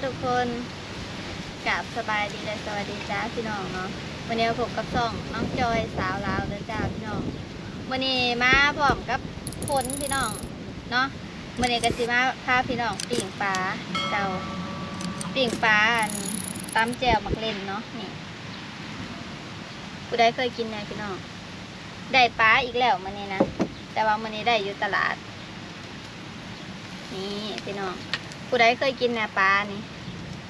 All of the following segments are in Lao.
ທຸກຄົນ ກາບສະບາຍດີ ແລະ ສະຫວັດດີຈ້າພີ່ນ້ອງເນາະ. ມື້ນີ້ມາພົບກັບຊ່ອງນ້ອງຈອຍສາວລາວເດີຈ້າພີ່ນ້ອງ. ມື້ນີ້ມາພ້ອມກັບຝົນພີ່ນ້ອງເນາະ. ມື້ນີ້ກໍຊິມາພາພີ່ນ້ອງປີ້ງປາເຈົ້າ, ປີ້ງປາ ອັນ ຕຳແຈ່ວໝາກເລັ່ນເນາະ. ນີ້ ຜູ້ໃດເຄີຍກິນແດ່ພີ່ນ້ອງ? ໄດ້ປາອີກແລ້ວມື້ນີ້ນະ, ແຕ່ວ່າມື້ນີ້ໄດ້ຢູ່ຕະຫຼາດ. ນີ້ພີ່ນ້ອງ ຜູ້ໃດເຄີຍກິນແດ່ປານີ້?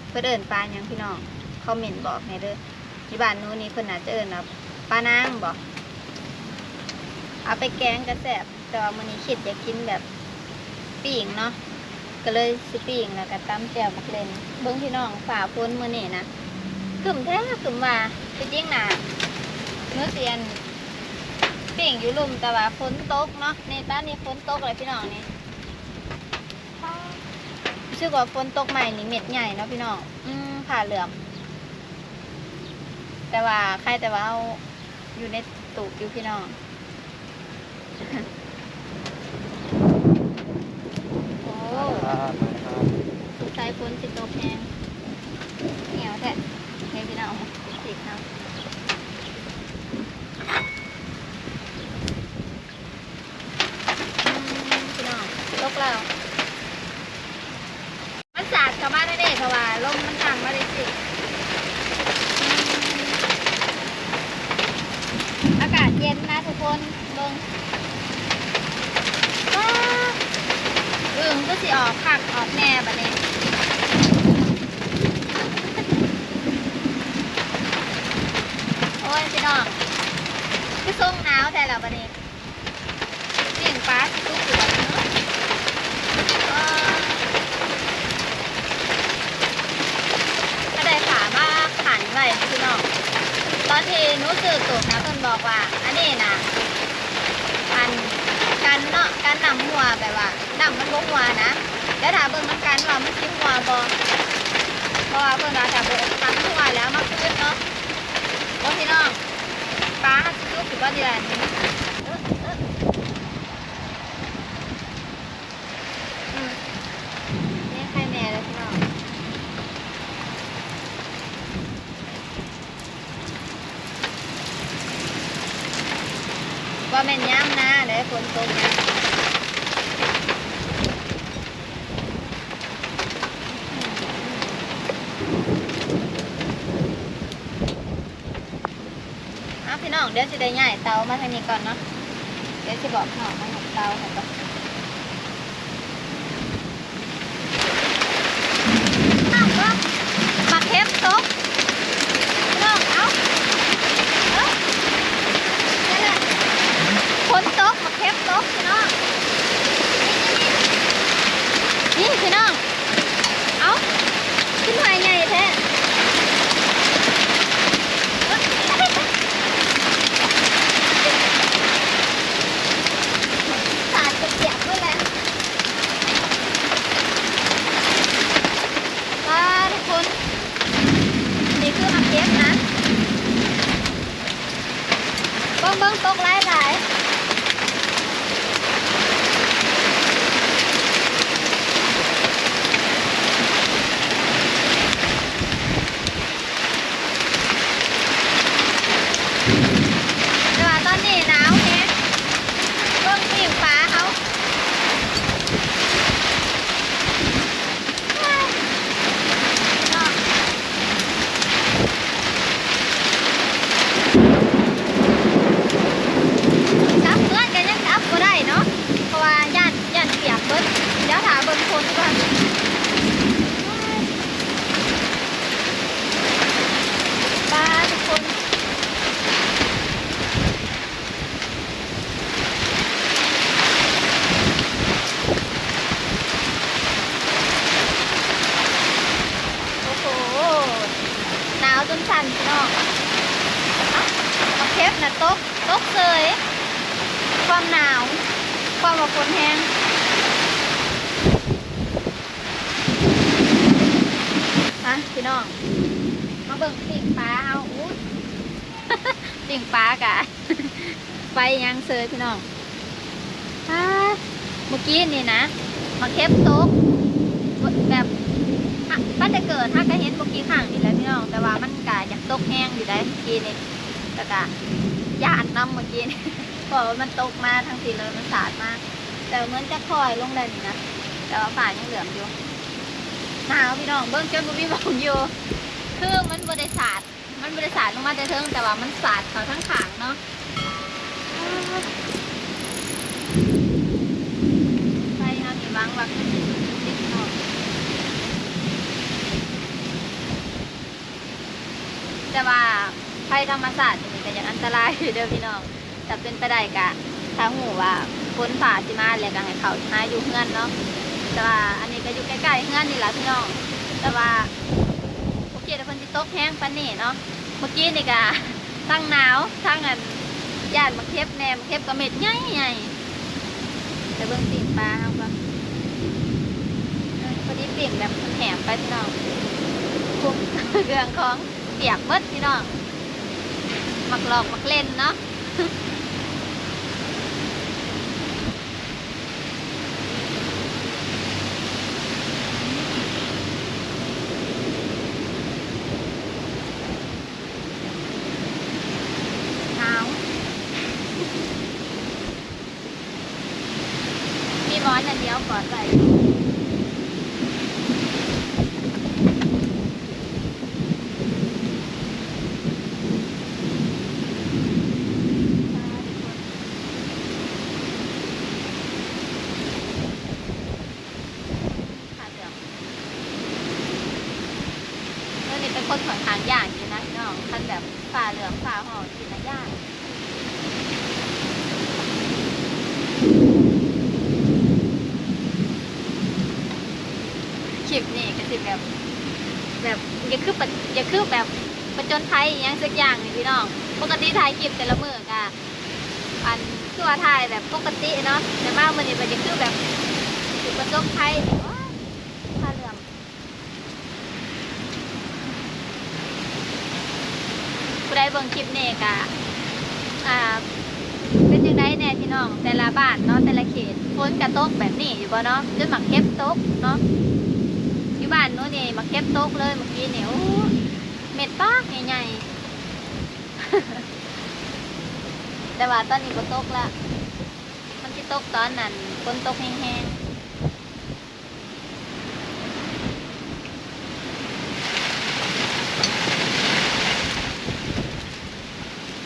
ເພິ່ນເອີ້ນປາຫຍັງພີ່ນ້ອງ? ຄອມເມັນບອກແດ່ເດີ. ຢູ່ບ້ານໜູນີ້ເພິ່ນໜ້າຈະເອີ້ນວ່າປານາງບໍ? ເອົາໄປແກງກໍແຊບ, ແຕ່ວ່າມື້ນີ້ຄິດຢາກກິນແບບປີ້ງເນາະ, ກໍເລີຍຊິປີ້ງ ແລ້ວກໍຕຳແຈ່ວໝາກເລັ່ນ. ເບິ່ງພີ່ນ້ອງ ຟ້າຝົນມື້ນີ້ນະ ຄຶ້ມແທ້ຄຶ້ມວ່າ. ທີ່ຈິງນະ ໜູຊິ ອັນ ປີ້ງຢູ່ລຸ່ມ ແຕ່ວ່າຝົນຕົກເນາະ. ນີ້ ຕອນນີ້ຝົນຕົກແລ້ວພີ່ນ້ອງນີ້. ຮູ້ສຶກວ່າຝົນຕົກໃໝ່ນີ້ເມັດໃຫຍ່ເນາະພີ່ນ້ອງ. ອືມ ຜ້າເຫຼືອມ, ແຕ່ວ່າໃຄແຕ່ວ່າເຮົາຢູ່ໃນຕູບຢູ່ພີ່ນ້ອງ. ໂອ້ ສົງໄສຝົນຊິຕົກແຮງ. ໜຽວແທ້ ນີ້ພີ່ນ້ອງ ຊິກເຮົາ. ອືມ ພີ່ນ້ອງ ຕົກແລ້ວ. ມັນສາດເຂົ້າມາແນວນີ້ ເພາະວ່າລົມມັນພັດມາຈັ່ງຊີ້. ອາກາດເຢັນນະທຸກຄົນ. ເບິ່ງ ວ້າ ອຶ່ງຄືຊິອອກຄັກອອກແນ່ບັດນີ້. ໂອ້ຍ ພີ່ນ້ອງ ຄືຊົງໜາວແທ້ລະບັດນີ້. ປີ້ງປາຊິສຸກຢູ່ບໍ່ເນາະ? ເອີ ກໍໄດ້ຜ້າມາພັນໄວ້ພີ່ນ້ອງ. ຕອນທີ່ໜູຊື້ຕົບນະ ເພິ່ນບອກວ່າ ອັນນີ້ນະ ອັນ ກັນເນາະ ກັນນ້ຳຮົ່ວ ແບບວ່ານ້ຳມັນບໍ່ຮົ່ວນະ. ແລ້ວຖ້າເບິ່ງນຳກັນວ່າມັນຊິຮົ່ວບໍ່ ເພາະວ່າເພິ່ນວ່າຖ້າບໍ່ ຖ້າມັນຮົ່ວແລ້ວເອົາມາຄືນເນາະ. ໂອ້ ພີ່ນ້ອງ ປາເຮົາຊິສຸກຢູ່ບໍ່ນີ້ລະນີ້? ອືມ ນີ້ໄຄແນ່ແລ້ວພີ່ນ້ອງ. ບໍ່ແມ່ນຍາມໜ້າເດ້ ຝົນຕົກນະ. ເອົາ ພີ່ນ້ອງ ດຽວຊິໄດ້ຍ້າຍເຕົາມາທາງນີ້ກ່ອນເນາະ. ດຽວຊິບອກນ້ອງມາຍົກເຕົາໃຫ້ກ່ອນ. ອ້າວ ໝາກເຂັມຕົກ ພີ່ນ້ອງ. ເອົາ ເອີ ນັ້ນແຫຼະ ຝົນຕົກ ໝາກເຂັມຕົກ ພີ່ນ້ອງ. ນີ້ ນີ້ ນີ້ ນີ້ ນີ້ ພີ່ນ້ອງ. ເອົ້າ ຂຶ້ນມາໃຫຍ່ແທ້. ສາດກະປຽກໝົດແລ້ວ. ວ້າ ທຸກຄົນ ນີ້ຄືໝາກເຂັມນະ. ເບິ່ງໆ ຕົກຫຼາຍໆ. ແຕ່ວ່າຕອນນີ້ໜາວແຮງ. ເບິ່ງປີ້ງປາເຮົາ. ກັບເຮືອນກໍຍັງກັບບໍ່ໄດ້ເນາະ ເພາະວ່າຢ້ານ ຢ້ານປຽກເບິດ. ດຽວຖ້າເບິ່ງຄົນກ່ອນ. ປ້າ ທຸກຄົນ. ໂອ້ໂຫ ໜາວຈົນສັ່ນພີ່ນ້ອງ. ເອົ້າ ໝາກເຂັມນະຕົກ ຕົກເສີຍ. ຄວາມໜາວ ຄວາມວ່າຝົນແຮງ. ມາພີ່ນ້ອງ ມາເບິ່ງປີ້ງປາເຮົາ. ອູ້ຍ ປີ້ງປາກະໄຟຍັງເຊີຍພີ່ນ້ອງ. ປ້າ ເມື່ອກີ້ນີ້ນະ ໝາກເຂັມຕົກ ແບບ ອະ ປະ ແຕ່ເກີດ ຫາກະເຫັນບໍ່ກີ່ຄັ້ງນີ້ແຫຼະພີ່ນ້ອງ, ແຕ່ວ່າມັນກະຢາກຕົກແຮງຢູ່ໃດ໋ ກີ້ນີ້ ແລ້ວກະຢ້ານນຳເມື່ອກີ້ນີ້ ເພາະວ່າມັນຕົກມາທາງພີ້ເລີຍ ມັນສາດມາ, ແຕ່ເໝືອນຈະຄ່ອຍລົງແລ້ວນີ້ນະ, ແຕ່ວ່າຟ້າຍັງເຫຼື້ອມຢູ່. ໜາວພີ່ນ້ອງ, ເບິ່ງຈົນບໍ່ມີໝ່ອງຢູ່, ຄືມັນບໍ່ໄດ້ສາດ ມັນບໍ່ໄດ້ສາດລົງມາແຕ່ເທິງ, ແຕ່ວ່າມັນສາດເຂົ້າທາງຂ້າງເນາະ. ໄຟເຮົານີ້ວາງວັກຢູ່ຕິດເນາະ, ແຕ່ວ່າໄຟທຳມະຊາດນີ້ກະຍັງອັນຕະລາຍຢູ່ເດີພີ່ນ້ອງ. ຖ້າເປັນໄປໄດ້ກະ ຖ້າຮູ້ວ່າຝົນຟ້າຊິມາແລ້ວກະໃຫ້ເຂົ້າຫາຢູ່ເຮືອນເນາະ, ແຕ່ວ່າອັນນີ້ກະຢູ່ໃກ້ໆເຮືອນນີ້ລະພີ່ນ້ອງ, ແຕ່ວ່າບໍ່ຄິດວ່າເພິ່ນຊິຕົກແຮງປານນີ້ເນາະ. ເມື່ອກີ້ນີ້ກະທັງໜາວ ທັງອັນ ຢ້ານໝາກເຫັບແດ່, ໝາກເຫັບກະເມັດໃຫຍ່ໆ. ໄປເບິ່ງປີ້ງປາເຮົາກ່ອນ, ເອີ ພໍດີປີ້ງແບບແຮມໄປພີ່ນ້ອງ, ຄຸມເຄື່ອງຂອງປຽກເບິດພີ່ນ້ອງ. ມັກຫຼອກມັກເຫຼັ້ນເນາະ. ໜາວ. ມີໝອນອັນດຽວກອດໄວ້. ຟ້າເຫຼື້ອມ. ມື້ນີ້ເປັນຄົນຂ້ອນຂ້າງຢ້ານຢູ່ນະພີ່ນ້ອງ, ຄັນແບບຟ້າເຫຼື້ອມຟ້າຮ້ອງຊີ້ນະ ຢ້ານ. ຄລິບນີ້ກະຊິແບບ ແບບ ຢ່າຄືປະ ຢ່າຄືແບບປະຈົນໄພອີ່ຫຍັງສັກຢ່າງນີ້ພີ່ນ້ອງ. ປົກກະຕິຖ່າຍຄລິບແຕ່ລະມື້ກະ ອັນ ຄືວ່າຖ່າຍແບບປົກກະຕິເນາະ, ແຕ່ມາມື້ນີ້ມັນຈະຄືແບບປະຈົນໄພນີ້. ໂອ້ຍ ຟ້າເຫຼື້ອມ. ຜູ້ໃດເບິ່ງຄລິບນີ້ກະ ອ່າ ເປັນຈັ່ງໃດແດ່ພີ່ນ້ອງ ແຕ່ລະບ້ານເນາະ ແຕ່ລະເຂດ ຝົນກະຕົກແບບນີ້ຢູ່ບໍ່ເນາະ ຈົນໝາກເຫັບຕົກເນາະ. ຢູ່ບ້ານໜູນີ້ໝາກເຫັບຕົກເລີຍເມື່ອກີ້ນີ້ ໂອ້ ເມັດປາກໃຫຍ່ໆ. ແຕ່ວ່າຕອນນີ້ບໍ່ຕົກລະ, ມັນຊິຕົກຕອນນັ້ນ ຝົນຕົກແຮງໆ.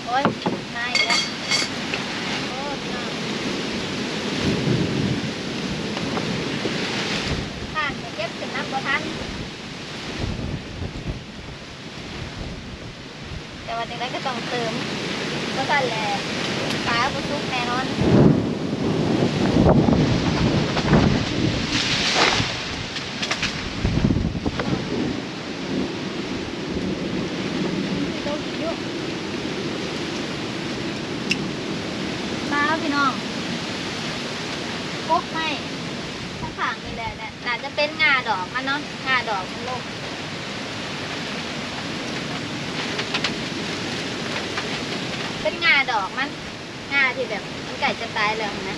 ໂອ້ຍ ມາອີກແລ້ວ. ໂອ້ ພີ່ນ້ອງ ຂ້າງກະເກັບຂຶ້ນນຳບໍ່ທັນ. ແຕ່ວ່າຈັ່ງໃດກະຕ້ອງເຕີມ, ບໍ່ຊັ້ນແຫຼະ ປາບໍ່ສຸກແນ່ນອນ. ປາ ພີ່ນ້ອງ ກົກໄມ້ ຂ້າງໆນີ້ແຫຼະ ໜ້າຈະເປັນງ່າດອກມັນເນາະ ງ່າດອກມັນລົງ ເປັນງ່າດອກມັນ ງ່າທີ່ແບບມັນໃກ້ຈະຕາຍແລ້ວຫັ້ນນະ.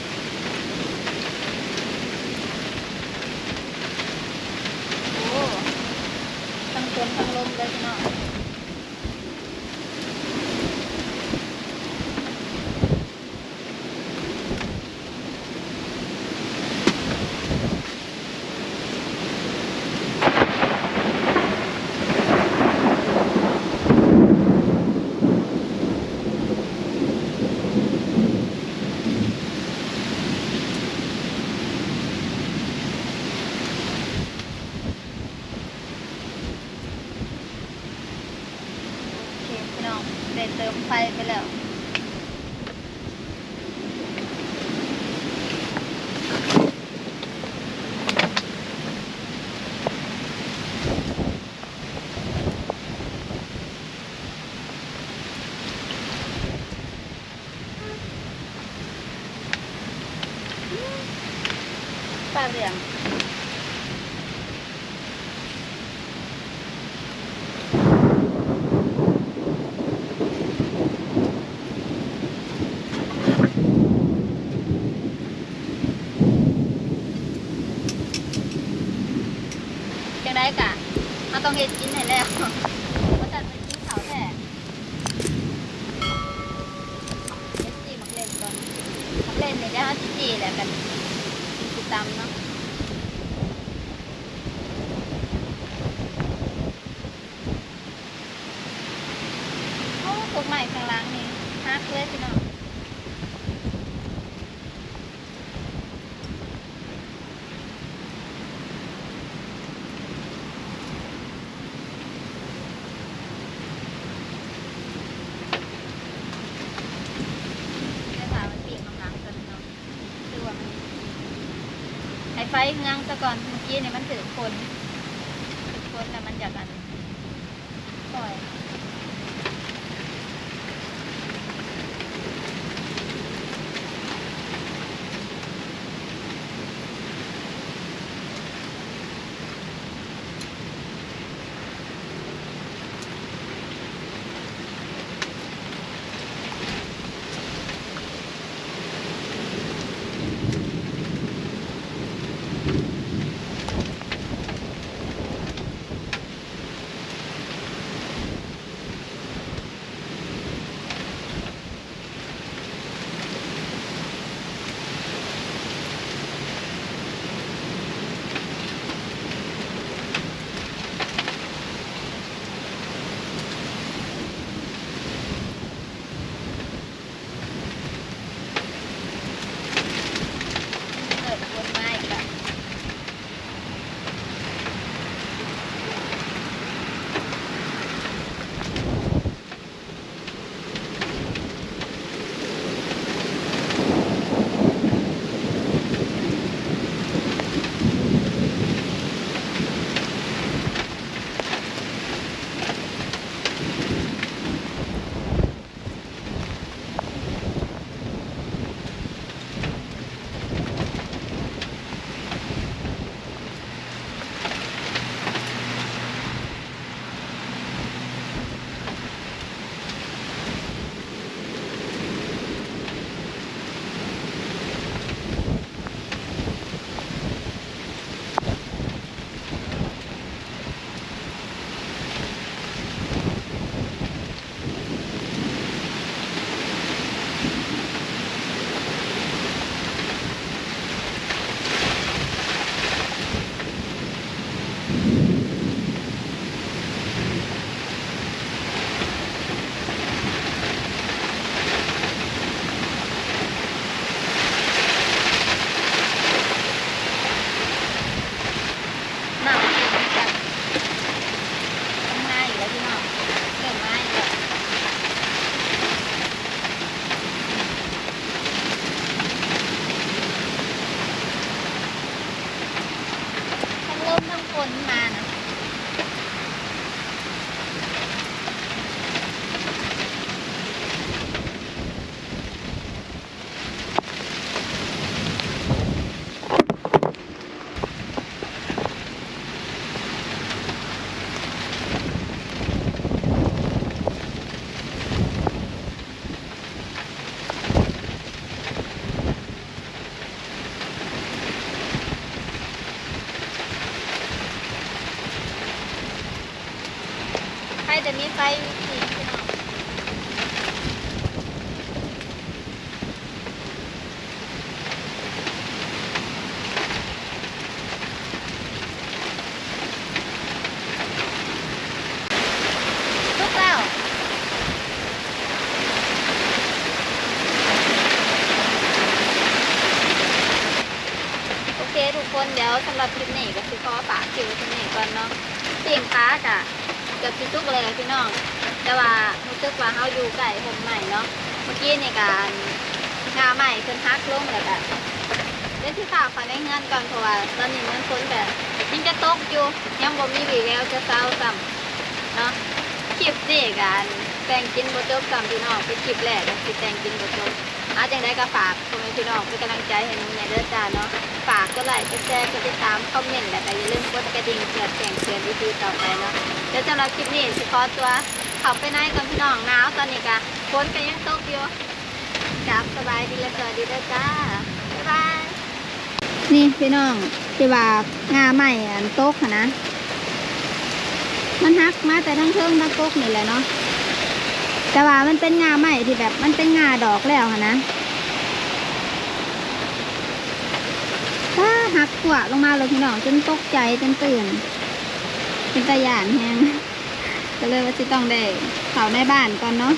ໂອ້ ທັງຝົນທັງລົມເລີຍພີ່ນ້ອງ. ໂອເຄ ພີ່ນ້ອງ ໄດ້ເຕີມໄຟໄປແລ້ວ. ປາເຫຼືອງ. ຈັ່ງໃດກະ ເຮົາຕ້ອງເຮັດກິນໃຫ້ແລ້ວ ບໍ່ຊັ້ນບໍ່ໄດ້ກິນເຂົ້າແທ້. ເຮັດຈີ່ໝາກເລັ່ນກ່ອນ ໝາກເລັ່ນນີ້ດຽວເຮົາຊິຈີ່ແລ້ວກັນຊິຕຳເນາະ. ໂອ້ ກົກໄມ້ຂ້າງຫຼັງນີ້ຫັກເລີຍພີ່ນ້ອງ. ໃຫ້ຜ້າມັນປີກຂ້າງຫຼັງກ່ອນເນາະ ຄືວ່າມັນ ໃຫ້ໄຟເຮືອງຊະກ່ອນ. ເມື່ອກີ້ນີ້ມັນຖືກຝົນ ຖືກຝົນແລ້ວມັນຢາກອັນ ເລີ່ມຝົນມາອີກແລ້ວ. ນ້ຳຂຶ້ນມາຈາກທາງໃນອີກແລ້ວພີ່ນ້ອງ ເລີ່ມມາອີກແລ້ວ ທັງລົມທັງຝົນມານະ. ໃຜຈະມີໄຟວິທີພີ່ນ້ອງ. ສຸກແລ້ວ ໂອເຄທຸກຄົນ ດຽວສຳລັບຄລິບນີ້ກໍຊິຂໍຝາກຄລິບໄວ້ສ່ຳນີ້ກ່ອນເນາະ. ປີ້ງປາກະເກືອບຊິສຸກແລ້ວພີ່ນ້ອງ ແຕ່ວ່າຮູ້ສຶກວ່າເຮົາຢູ່ໃກ້ຮົ່ມໄມ້ເນາະ ເມື່ອກີ້ນີ້ກະ ງ່າໄມ້ເພິ່ນຫັກລົງ ແລ້ວກະ ດຽວຊິຟ້າວເຂົ້າໃນເຮືອນກ່ອນ ເພາະວ່າຕອນນີ້ເມືອງຄົນກະຍັງຈະຕົກຢູ່ ຍັງບໍ່ມີວີ່ແວວຈະເຊົາຊ້ຳເນາະ. ຄລິບນີ້ກະແຕ່ງກິນບໍ່ຈົບຊ້ຳພີ່ນ້ອງ ເປັນຄລິບແລກທີ່ແຕ່ງກິນບໍ່ຈົບ. ອາ ຈັ່ງໃດກໍຝາກພໍ່ແມ່ພີ່ນ້ອງເປັນກຳລັງໃຈໃຫ້ໜູແດ່ເດີຈ້າເນາະ. ຝາກກົດໄລ້ ກົດແຊ ກົດຕິດຕາມ ຄອມເມັນ ແລ້ວກໍຢ່າລືມກົດກະດິ່ງເພື່ອແຈ້ງເຕືອນອີພີຕໍ່ໄປເນາະ. ແລ້ວສຳລັບຄລິບນີ້ຊິຂໍຕົວເຂົ້າໄປໃນກ່ອນພີ່ນ້ອງ ໜາວ ຕອນນີ້ກະຝົນກໍຍັງຕົກຢູ່. ກັບສະບາຍດີ ແລະ ສະຫວັດດີເດີຈ້າ ບາຍບາຍ. ນີ້ພີ່ນ້ອງ ທີ່ວ່າງ່າໄມ້ອັນຕົກຫັ້ນນະ ມັນຫັກມາແຕ່ທາງເທິງທາງກົກນີ້ແຫຼະເນາະ ແຕ່ວ່າມັນເປັນງ່າໄມ້ທີ່ແບບ ມັນເປັນງ່າດອກແລ້ວຫັ້ນນະ. ປ້າ ຫັກພວດລົງມາໂລດພີ່ນ້ອງ ຈົນຕົກໃຈ ຈົນຕື່ນ ເປັນຕາຢ້ານແຮງ ກໍເລີຍວ່າຊິຕ້ອງໄດ້ເຂົ້າໃນບ້ານກ່ອນເນາະ.